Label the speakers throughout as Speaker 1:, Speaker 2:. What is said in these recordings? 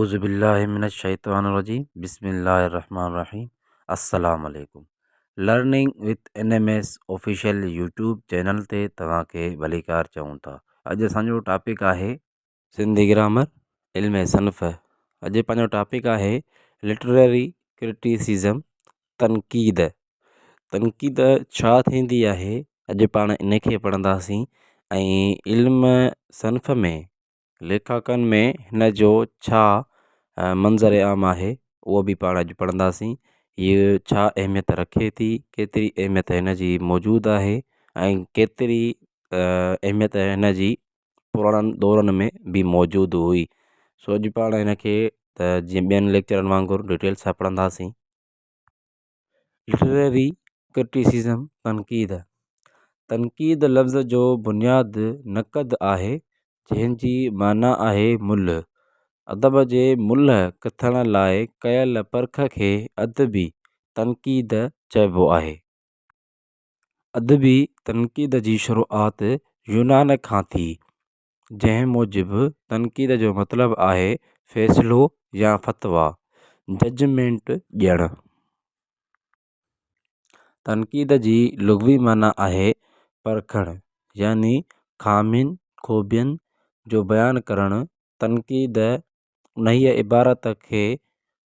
Speaker 1: اعوذ بالله من الشيطان الرجيم بسم الله الرحمن الرحيم السلام عليڪم learning with N M S official YouTube channel تي توهان کي ڀليڪار چئون ٿا. اڄ اسان جو ٽاپڪ آهي سنڌي گرامر علم صنف. اڄ پنهنجو ٽاپڪ آهي لٽرري ڪرٽيسزم، تنقيد. تنقيد ڇا ٿيندي آهي، اڄ پاڻ ان کي پڙهنداسين ۽ علم صنف ۾ ليکڪن ۾ هن جو ڇا منظر عام آهي، اهو به پاڻ اڄ پڙهنداسين. هيء ڇا اهميت رکي ٿي، ڪيتري اهميت هن جي موجود آهي ۽ ڪيتري اهميت هن جي پراڻن دورن ۾ به موجود هئي. سو اڄ پاڻ هن کي ته جيئن ٻين ليڪچرن وانگر ڊيٽيل سان پڙهنداسين. لٽريري ڪرٽيسزم، تنقيد، تنقيد لفظ جو بنياد نقد آهي، جنهن جي معنيٰ آهي ملهه. ادب جي ملهه ڪٿڻ لاء ڪيل پرک کي ادبي تنقيد چئبو آهي. ادبي تنقيد جي شروعات يونان کان ٿي، جنهن موجب تنقيد جو مطلب آهي فيصلو يا فتويٰ، ججمينٽ، ڏيڻ. تنقيد جي لغوي معنيٰ آهي پرکڻ يعني خامين، خوبين جو بيان ڪرڻ. تنقيد انهيء عبارت کي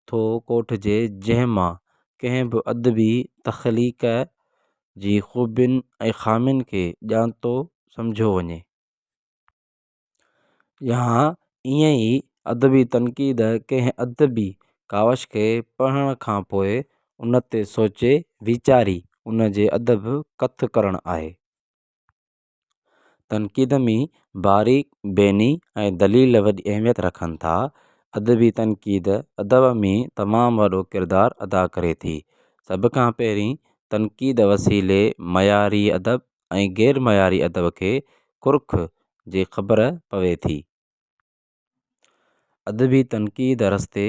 Speaker 1: ٿو ڪوٺجي جنهن مان ڪنهن به ادبي تخليق جي خوبين ۽ خامين کي ڄاتو سمجهيو وڃي. يا ائين ئي ادبي تنقيد ڪنهن ادبي ڪاوش کي پڙهڻ کان پوء ان تي سوچي ويچاري ان جي ادب ڪٿ ڪرڻ آهي. تنقيد ۾ باريڪ بيني ۽ دليل وڏي اهميت رکن ٿا. ادبي تنقيد ادب ۾ تمام وڏو ڪردار ادا ڪري ٿي. سڀ کان پهرين تنقيد وسيلي معياري ادب ۽ غير معياري ادب کي ڪرک جي خبر پوي ٿي. ادبي تنقيد رستي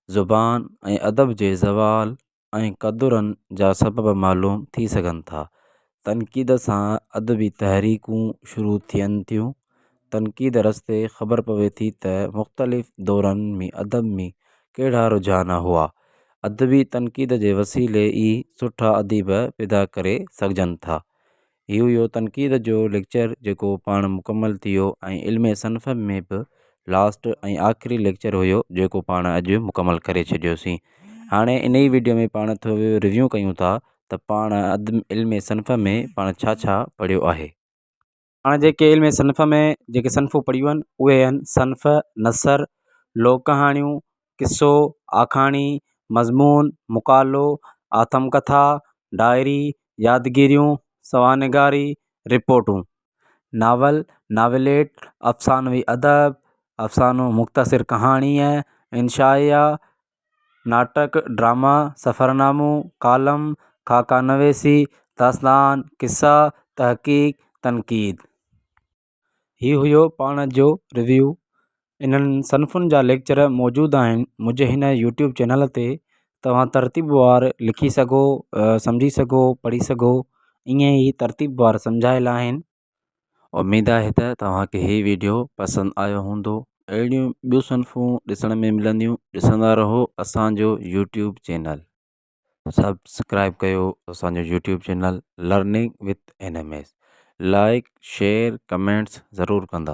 Speaker 1: زبان ۽ ادب جي زوال ۽ قدرن جا سبب معلوم ٿي سگهن ٿا. تنقيد سان ادبي تحريڪون شروع ٿين ٿيون. تنقيد رستي خبر پوي ٿي ته مختلف دورن ۾ ادب ۾ ڪهڙا رجحان هئا. ادبي تنقيد جي وسيلي ئي سٺا اديب پيدا ڪري سگهجن ٿا. هي هيو تنقيد جو ليڪچر جيڪو پاڻ مڪمل ٿي ويو ۽ علم صنف ۾ به لاسٽ ۽ آخري ليڪچر هيو جيڪو پاڻ اڄ مڪمل ڪري ڇڏيوسين. هاڻي انهي ويڊيو ۾ پاڻ ٿورو ريويو ڪيون ٿا ته پاڻ علم صنف ۾ پاڻ ڇا ڇا پڙهيو آهي. پاڻ جيڪي علم صنف ۾ جيڪي صنفون پڙهيون آهن اهي آهن صنف، نثر، لوڪ ڪهاڻيون، قصو، آکاڻي، مضمون، مقالو، آتم ڪٿا، ڊائري، يادگيريون، سوانح نگاري، رپورٽون، ناول، ناوليٽ، افسانوي ادب، افسانو، مختصر ڪهاڻي، انشائيه، ناٽڪ، ڊراما، سفرنامو، ڪالم، خاڪا نويسي، داستان، قصا، تحقيق، تنقيد. هي هيو پاڻ جو ريويو. انهن صنفن جا ليڪچر موجود آهن منهنجي هن يوٽيوب چينل تي. توهان ترتيب وار لکي سگهو، سمجهي سگهو، پڙهي سگهو. ائين ئي ترتيب وار سمجهايل آهن.
Speaker 2: اميد آهي ته توهان کي هي ويڊيو پسند آيو هوندو. اهڙيون ٻيون صنفون ڏسڻ ۾ ملنديون. ڏسندا رهو اسان جو يوٽيوب چينل. سبسڪرائب ڪيو اسان جو YouTube channel learning with N M S. Like share comments ضرور ڪندا.